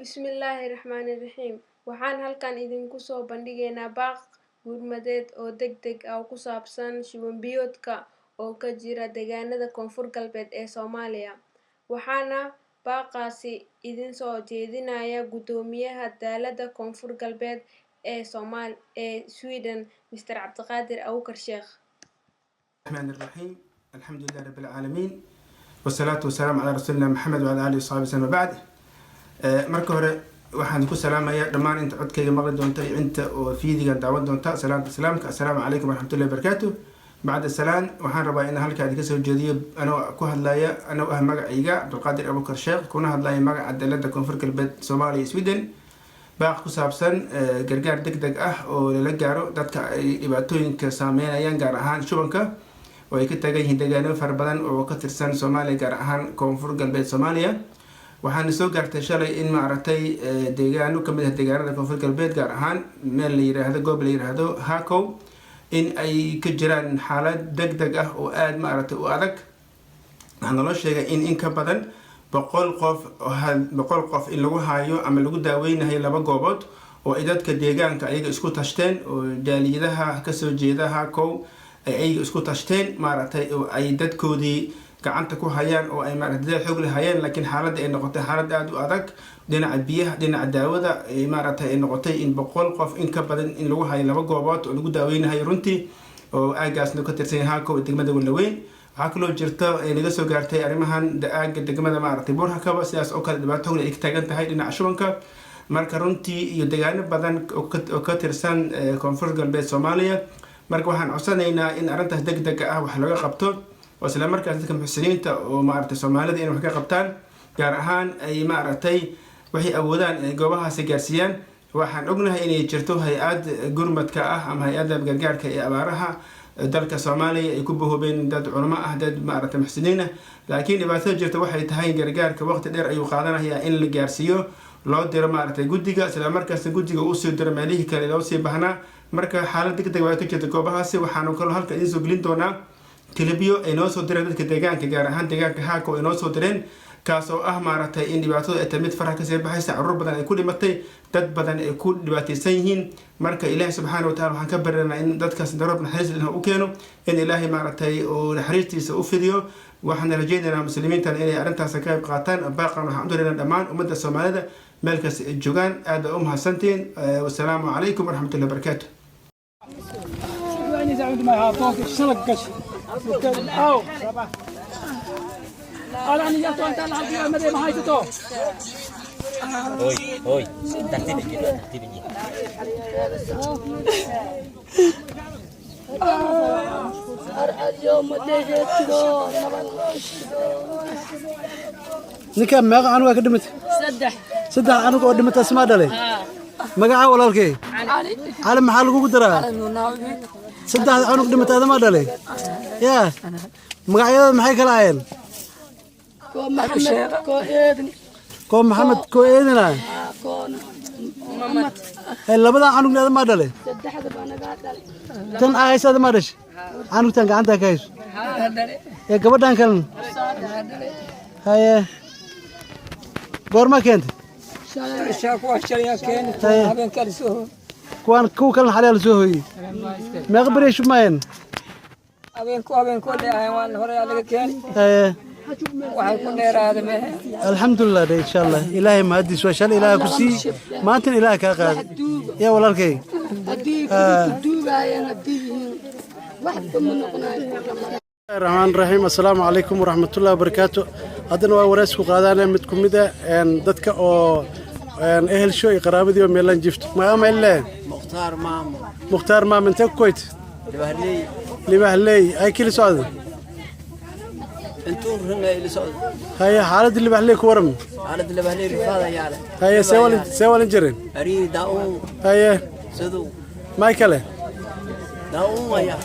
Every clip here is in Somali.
Bismillaahi Raxmaani Raxiim. Waxaan halkan idinku soo bandhigaynaa baaq gurmadeed oo degdeg ah oo ku saabsan shuban biyoodka oo ka jira deegaanada Koonfur Galbeed ee Soomaaliya. Waxaana baaqaasi idin soo jeedinaya guddoomiyaha daalada Koonfur Galbeed ee Soomaal ee Sweden, Mr. Cabdiqaadir Abuukar Sheekh. الرحمن الرحيم، الحمد لله رب العالمين، والصلاة والسلام على رسولنا محمد وعلى آله وصحبه وسلم، بعد. Marka hore waxaan ku salaamayaa dhammaan inta codkayga maqli doonta iyo inta oo fiidigan daawan doonta salaamta islaamka: assalaamu calaykum waraxmatullahi wabarakaatu. Bacda salaan, waxaan rabaa inaan halkaa idinka soo jeediyo, anoo ku hadlaya, anoo ah magacayga Cabdulqaadir Abuukar Sheekh, kuna hadlaya magaca dalada Koonfur Galbeed Soomaaliya iyo Sweden, baaq ku saabsan gargaar deg deg ah oo lala gaaro dadka ay dhibaatooyinka saameynayaan, gaar ahaan shubanka, oo ay ka taagan yihiin deegaano fara badan oo ka tirsan Soomaaliya, gaar ahaan Koonfur Galbeed Soomaaliya. Waxaana soo gaartay shalay in maaragtay deegaano kamid ah deegaanada Koonfur Galbeed, gaar ahaan meel la yiraahdo, goob la yiraahdo Hakow, in ay ka jiraan xaalad deg deg ah oo aada maaragtay u adag. Waxaa naloo sheegay in ka badan 100 qof, 100 qof in lagu haayo ama lagu daaweynayo laba goobood oo ay dadka deegaanka ayaga isku tashteen, oo jaaliyadaha kasoo jeeda Hakow ay ayaga isku tashteen, maaragtay, oo ay dadkoodii gacanta ku hayaan, oo ay maaragtay dadaal xoog leh hayaan, laakiin xaaladda ay noqotay xaalad aada u adag dhinaca biyaha, dhinaca daawada, ay maaragtay ay noqotay in 100 qof in ka badan in lagu hayo laba goobood oo lagu daaweynahayo runtii, oo aagaasna ka tirsan yahay Hakow, degmada Walaweyn. Waxaa kaloo jirta ay naga soo gaartay arrimahan aaga degmada maaragtay Buurhakaba, sidaas oo kale dhibaato xoog leh ay ka taagan tahay dhinaca shubanka. Marka runtii iyo deegaano badan oo ka tirsan Koonfur Galbeed Soomaaliya. Marka waxaan codsanaynaa in arrintaas deg dega ah wax laga qabto, oo isla markaas dadka muxsiniinta oo maaragtay Soomaalida inay wax ka qabtaan, gaar ahaan ay maaragtay waxay awoodaan inay goobahaasi gaarsiiyaan. Waxaan ognahay inay jirto hay-ad gurmadka ah ama hay-adda gargaarka ee abaaraha dalka Soomaaliya ay ku bahoobeen dad culamo ah, dad maaragtay muxsiniin ah, laakiin dhibaatada jirta waxay tahay gargaarka waqti dheer ayuu qaadanayaa in la gaarsiiyo, loo diro maaragtay guddiga, isla markaasna guddiga usii diro meelihii kale loo sii baahnaa. Marka xaalad deg deg waa ka jirta goobahaasi. Waxaanu kaloo halka idiin soo gelin doonaa kilibyo ay noo soo direen dadka deegaanka, gaar ahaan deegaanka Haako ay noo soo direen, kaas oo ah maaragtay in dhibaatadu ay tahay mid faraha kasii baxaysa, caruur badan ay ku dhimatay, dad badan ay ku dhibaataysan yihiin. Marka Ilaahay subxaana watacala waxaan ka baryanaa in dadkaas daroob naxariis leh u keeno, in Ilaahay maaragtay uu naxariistiisa u fidiyo. Waxaan rajaynaynaa muslimiintan inay arrintaas ka qayb qaataan. Baaqan waxaan u diraynaa dhammaan ummadda Soomaalida meel kasta ay joogaan. Aad baa u mahadsantihiin. Wasalaamu calaykum waraxmatullahi wabarakaatu. يعني عندما يعطوك الشرق أو قال أنا جاتو أنت العربية مدى ما هاي. Oi, oi, tartiib inji, tartiib inji. Ninka meeqa canugaa ka dhimatay? Saddex. Saddex canug oo dhimatay asmaa dhalay. Magaca walaalkay? Cali. Cali maxaa lagugu daraa? Saddexda canug dhimatay adamaa dhalay? Yaa, magacyadooda maxay kala ahayeen? Koo Maxamed, koo Eedin. Koo Maxamed, koo Eedina. Koo Mamad. Labadan canugna adamaa dhalay? Saddexda baa nagaa dhalay. Tan aa haysa adamaa dhashay? Canugtan gacantaa ka hayso ee gabadhan kalena haye goorma keentay? Haye. Kuwaan kuwa kalena xalyaa lasoo hooyey. Meeqa beri ay shubmaayeen? Habeenku habeenkoo dheehayn waan hore laga keeni. Haye. Waxay ku dheeraaday mehe. Alxamdulilah dhe, insha Allah Ilaahay mahadiis waa shalay Ilaahay ku sii, maantana Ilaahay kaa qaaday. Yaa walaalkay. Haddii ku duugaayeen, haddii yihiin waxba ma noqonayo. Raxmaan raxiim, assalaamu calaykum waraxmatullahi wabarakaatu. Haddana waa wareys ku qaadaanaya mid ku mid ah dadka oo ehelsho iyo qaraabadii oo meelan jifto. Magaca mayle? Mukhtaar Maamo. Mukhtaar Maam, intee ku koyt? Libahley. Libahley ay kili socda? Intuu ringa ila socdo. Haye, xaaladda Libahley ku waram. Xaaladda Libahley rifaada yaale. Haye, see walin jireen? Ariiri, daa'uun. Haye. Siduu. May kale? Daa'uun waya.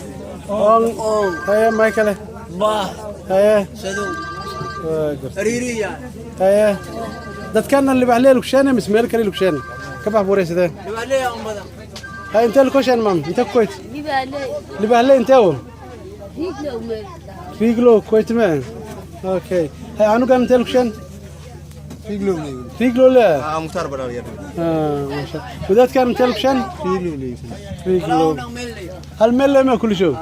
Oon. Oon. Haye, may kale? Baah. Haye. Siduu. Waa gartay. Ariiri yaale. Haye, dadkana Libahley lugsheene mise meel kale lugsheene ka bax buuraysadeen? Libahley aan badan. Haye, intee lukosheen maam, intee ku koyt? Libahley intee wo? Riiglow koytme. Okay, hay, anugan intee lugshen? Riiglow le. Ah, Mukhtaar Baraar yar. Maasha. Wadaadkan intee lagu sheen? Riiglow. Hal meel leh ma kulli show.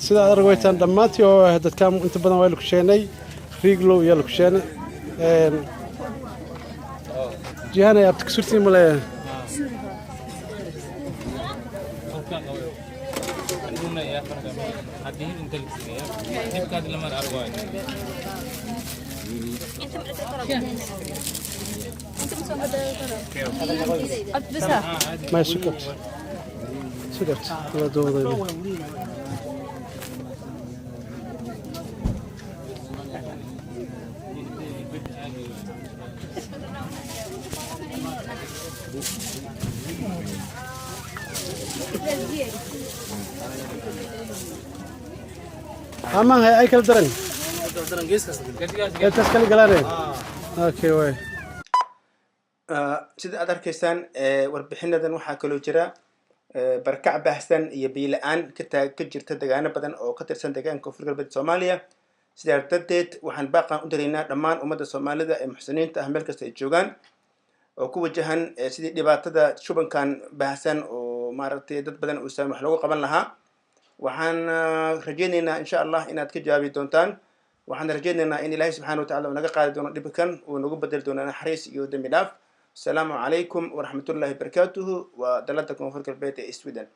Sida aad aragwaytaan dhammaantii oo ah dadkaan inta badan waa laku sheenay Riiglow iyo laku sheenay. Jihanay abti kasurtiin maleeya. Ma sugabt sugabt waa dooday. Amaan hay ay kala daran geeskaas kala galaaneen. Okay, way. Sida aad arkaysaan warbixinadan waxaa kaloo jira barakac baahsan iyo biyo la-aan ka jirta degaano badan oo ka tirsan deegaanka Koonfur Galbeed Soomaaliya. Sidaas darteed waxaan baaqan u diraynaa dhammaan ummadda Soomaalida ee muxsiniinta ah meel kasta ay joogaan oo ku wajahan sidii dhibaatada shubankan baahsan oo maaragtay dad badan uusan wax loogu qaban lahaa. Waxaan rajaynaynaa insha Allah inaad ka jawaabi doontaan. Waxaan rajaynaynaa in Ilaahay subxaana watacaala uu naga qaadi doono dhibkan, uu nagu bedeli doono naxariis iyo dembi dhaaf. Asalaamu calaykum waraxmatullaahi wabarakaatuhu. Waa dalada Koonfur Galbeed ee Sweden.